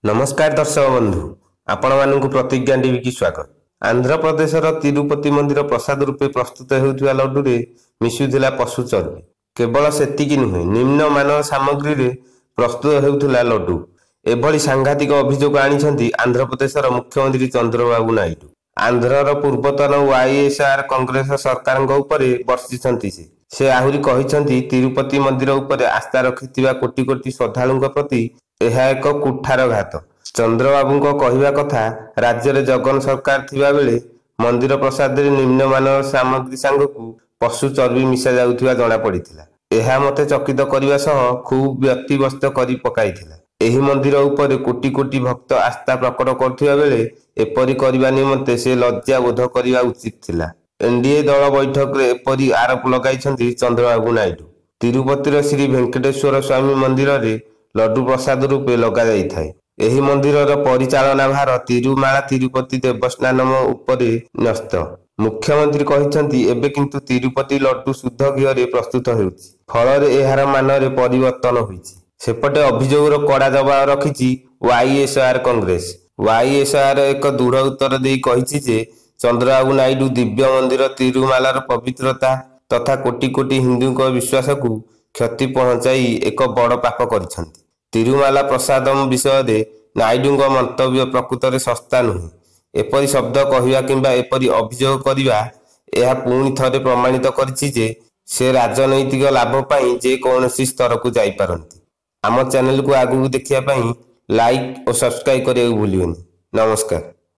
ନମସ୍କାର ଦର୍ଶକ ବନ୍ଧୁ, ଆପଣମାନଙ୍କୁ ପ୍ରତିଜ୍ଞା ଟିଭିକି ସ୍ୱାଗତ। ଆନ୍ଧ୍ରପ୍ରଦେଶର ତିରୁପତି ମନ୍ଦିର ପ୍ରସାଦ ରୂପେ ପ୍ରସ୍ତୁତ ହେଉଥିବା ଲଡୁରେ ମିଶୁଥିଲା ପଶୁ ଚର୍ବି। କେବଳ ସେତିକି ନୁହେଁ, ନିମ୍ନମାନର ସାମଗ୍ରୀରେ ପ୍ରସ୍ତୁତ ହେଉଥିଲା ଲଡୁ। ଏଭଳି ସାଂଘାତିକ ଅଭିଯୋଗ ଆଣିଛନ୍ତି ଆନ୍ଧ୍ରପ୍ରଦେଶର ମୁଖ୍ୟମନ୍ତ୍ରୀ ଚନ୍ଦ୍ରବାବୁ ନାଇଡୁ। ଆନ୍ଧ୍ରର ପୂର୍ବତନ ୱାଇଏସ୍ଆର୍ କଂଗ୍ରେସ ସରକାରଙ୍କ ଉପରେ ବର୍ଷିଛନ୍ତି ସେ। ସେ ଆହୁରି କହିଛନ୍ତି, ତିରୁପତି ମନ୍ଦିର ଉପରେ ଆସ୍ଥା ରଖିଥିବା କୋଟି କୋଟି ଶ୍ରଦ୍ଧାଳୁଙ୍କ ପ୍ରତି ଏହା ଏକ କୁଠାରଘାତ। ଚନ୍ଦ୍ରବାବୁଙ୍କ କହିବା କଥା, ରାଜ୍ୟରେ ଜଗନ ସରକାର ଥିବା ବେଳେ ମନ୍ଦିର ପ୍ରସାଦରେ ନିମ୍ନମାନର ସାମଗ୍ରୀ ସାଙ୍ଗକୁ ପଶୁ ଚର୍ବି ମିଶାଯାଉଥିବା ଜଣାପଡ଼ିଥିଲା। ଏହା ମୋତେ ଚକିତ କରିବା ସହ ଖୁବ୍ ବ୍ୟତିବ୍ୟସ୍ତ କରି ପକାଇଥିଲା। ଏହି ମନ୍ଦିର ଉପରେ କୋଟି କୋଟି ଭକ୍ତ ଆସ୍ଥା ପ୍ରକଟ କରୁଥିବା ବେଳେ ଏପରି କରିବା ନିମନ୍ତେ ସେ ଲଜ୍ଜା ବୋଧ କରିବା ଉଚିତ ଥିଲା। ଏନ୍ଡିଏ ଦଳ ବୈଠକରେ ଏପରି ଆରୋପ ଲଗାଇଛନ୍ତି ଚନ୍ଦ୍ରବାବୁ ନାଇଡୁ। ତିରୁପତିର ଶ୍ରୀ ଭେଙ୍କଟେଶ୍ୱର ସ୍ୱାମୀ ମନ୍ଦିରରେ ଲଡୁ ପ୍ରସାଦ ରୂପେ ଲଗାଯାଇଥାଏ। ଏହି ମନ୍ଦିରର ପରିଚାଳନା ଭାର ତିରୁମାଳା ତିରୁପତି ଦେବସ୍ନାନମ ଉପରେ ନ୍ୟସ୍ତ। ମୁଖ୍ୟମନ୍ତ୍ରୀ କହିଛନ୍ତି, ଏବେ କିନ୍ତୁ ତିରୁପତି ଲଡୁ ଶୁଦ୍ଧ ଘିଅରେ ପ୍ରସ୍ତୁତ ହେଉଛି। ଫଳରେ ଏହାର ମାନରେ ପରିବର୍ତ୍ତନ ହୋଇଛି। ସେପଟେ ଅଭିଯୋଗର କଡ଼ା ଜବାବ ରଖିଛି ୱାଇଏସ୍ଆର୍ କଂଗ୍ରେସ। ୱାଇଏସ୍ଆର୍ ଏକ ଦୃଢ଼ ଉତ୍ତର ଦେଇ କହିଛି ଯେ, ଚନ୍ଦ୍ରବାବୁ ନାଇଡୁ ଦିବ୍ୟ ମନ୍ଦିର ତିରୁମାଲାର ପବିତ୍ରତା ତଥା କୋଟି କୋଟି ହିନ୍ଦୁଙ୍କ ବିଶ୍ୱାସକୁ କ୍ଷତି ପହଞ୍ଚାଇ ଏକ ବଡ଼ ପାପ କରିଛନ୍ତି। ତିରୁମାଲା ପ୍ରସାଦମ ବିଷୟରେ ନାଇଡୁଙ୍କ ମନ୍ତବ୍ୟ ପ୍ରକୃତରେ ଶସ୍ତା ନୁହେଁ। ଏପରି ଶବ୍ଦ କହିବା କିମ୍ବା ଏପରି ଅଭିଯୋଗ କରିବା ଏହା ପୁଣି ଥରେ ପ୍ରମାଣିତ କରିଛି ଯେ ସେ ରାଜନୈତିକ ଲାଭ ପାଇଁ ଯେ କୌଣସି ସ୍ତରକୁ ଯାଇପାରନ୍ତି। ଆମ ଚ୍ୟାନେଲକୁ ଆଗକୁ ଦେଖିବା ପାଇଁ ଲାଇକ୍ ଓ ସବସ୍କ୍ରାଇବ୍ କରିବାକୁ ଭୁଲିବେନି। ନମସ୍କାର।